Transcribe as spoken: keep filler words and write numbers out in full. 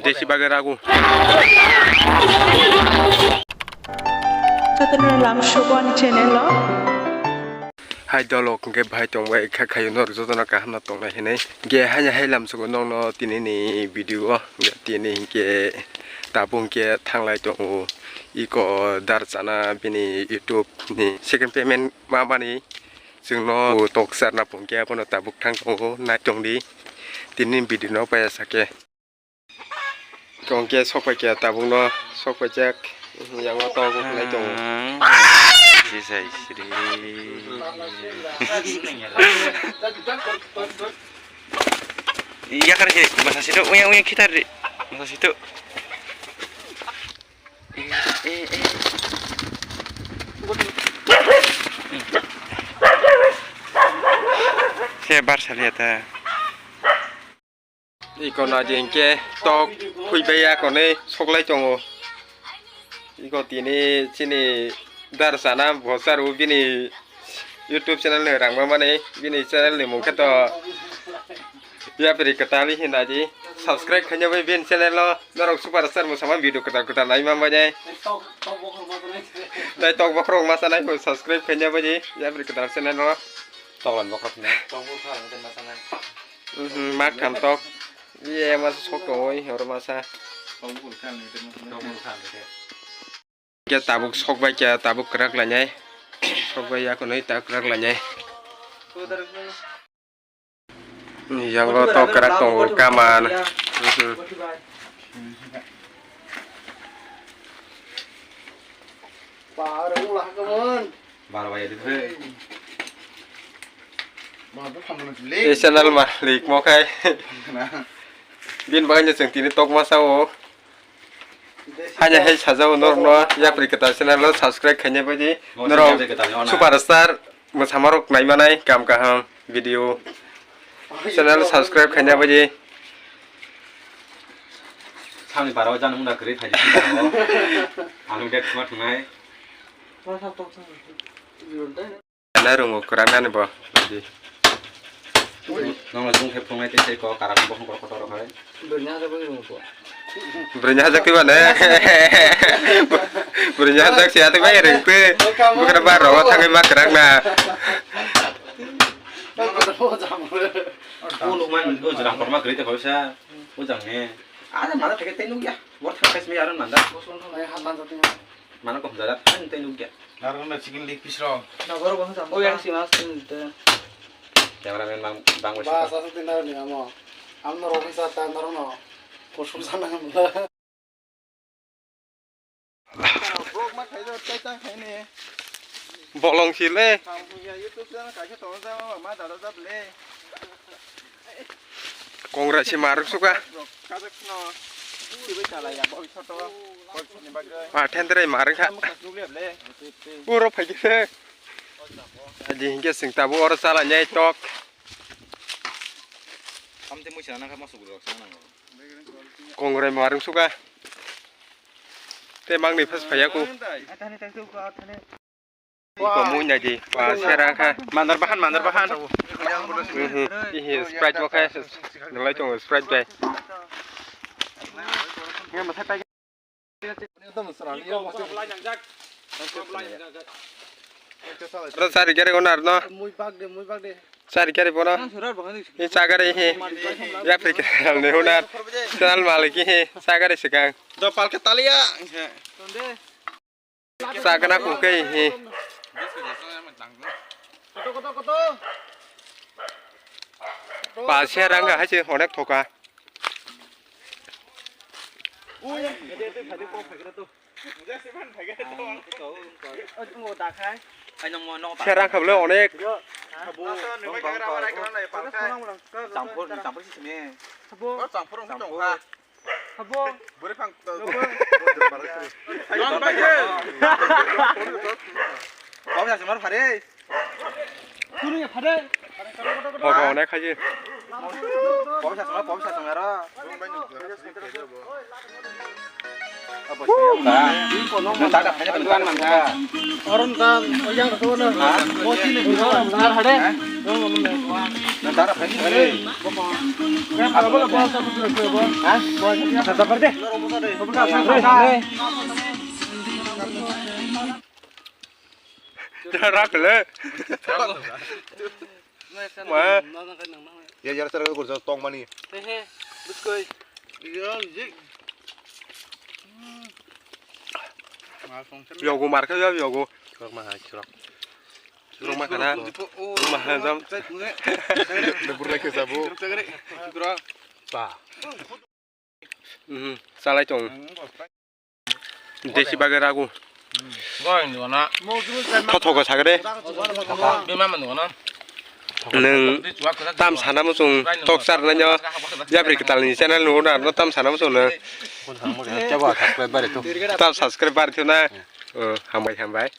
Desi bagwi rago. Jotono lam subo ani channel o. Hai dolok hwnkhe bai tongbai kha khayo norok jotono kaham no tongnai hinwi. Hwnkhe haino hai lam sugo nokno tini ni video o. Tini hwnkhe tabuk hwnkhe thanglai tongo. Iko dar chana bini YouTube ni second payment ma mani. Chwngno tok charna phone khe abono tabuk thang tongo, nai tongdi. Tini video no paya sake. Tong khe sok pai khe tabuk no sok pai jak. Yang o tok nai tongo. Jisai sri. Yakar khe masa situ, uya uya khitar ri. Masa situ. Eh, eh, eh. Se bar salia ta. Iko na je hwnkhe tok khui bai ya konwi soklai tongo. Iko tini chini dar chana bo charu bini YouTube channel ni rang mamani, bini channel ni mung khe to yapri kwtal hinna di subscribe khaina bai bini channel o norok super star mo sama video kwtal kwtal nai mamani. Tai tok bokhorok ma sanai bo subscribe khaina bai di yapri kwtal channel o. Toklan bokhorok ne. Mhm, mak tham tok. Ye ma sok tongoi hor masa. Khe tabuk sok bai khe tabuk kwrak lainai. Sok bai yakunui ta kwrak lainai. Yango to kwrak tongo kaman. Mhm. Baro bai edit re. Ei channel malik mo khai. Bin baganya chwng tini tok masa o. Hanya hei sajao norokno yapri kwtal channel o subscribe khaina bai di. Norok superstar mwsamarok naimanai kam kaham video. Channel subscribe khaina bai di. Samni bara o jani munda kwrwi phaidi sini o. Ang khe thuma thungnai. Nai rungo kwrak nani bo. Nongla jung khe phungnai tei sei ko karak bo hongkor kotor rok hai. Bwrwini hajak twi mane. Bwrwini hajak se atwi bai rwng twi. Bwkhana ba rogo thangwi ma kwrak na. O lukman o jwlang korma kwrwi tei koisa. O jang ne. Ada mana theke tei nukya. Bor thang kaisa aro nanda. Mana kom jada thang tei nukya. Narwkna chicken leg piece rok. Naboro bo hwnsa. O yang si mas tin te. Cameraman bang bang wasi. Ba sa sa tin narwkni amo. Amno rok sa ta narwkno. Kusum sana mula. Vlog ma khaijo tai tang khaini. Bolong si le. Kham ya YouTube channel kaisa tongo jama ma dada jab le. Kongra se maruk suka. Kajak no. Sibai chala ya boi photo. Boi ni bagwi. A thendrai maruk ha. Kamu kasnuk le le. Uro phaikhe. Aji hingke sing tabu oro chala nyai tok. Amte mui sana nangkha masuk rok sana nango. Kongrai marung suka. Te mangni phas phaya ku. Athani tak tu ko athani. Iko mui nai di. Pa sera kha. Mandar bahan, mandar bahan. Mhm. Ihi Sprite bo kha. Nalai tong Sprite bai. Bro, sari kere onar no. Mui bag de, mui bag de. Sari kere bono. Ni sagare he. Ya prik ne onar. Chal malik he. Sagare sikang. Do palke talia. Sagana kuke he. Koto, koto, koto. Pasia ranga hai se onek thoka. Serang khablo onek. Champur, champur simi. Champur. Bwrwi phang. Kau ya semar phare. Kunu ya phare. Photo onek khaji. Pom sa song, pom sa song aro. Rakle. Ma. Ya, ya, sir, ko kursa tong mani. He, he. Buskoi. Yogo marka ya, yogo. Churok ma hai, churok. Churok ma kana. Churok ma kana jam. Burla ke sabu. Churok. Ba. Mhm, salai tong. Desi bagwi ragu. Thothoko sagre. Nwng tam sana muchung tok sarnai no yapri kwtalni channel nugo na no tam sana muchung no. Tam subscribe bari thuna. Oh, hambai hambai.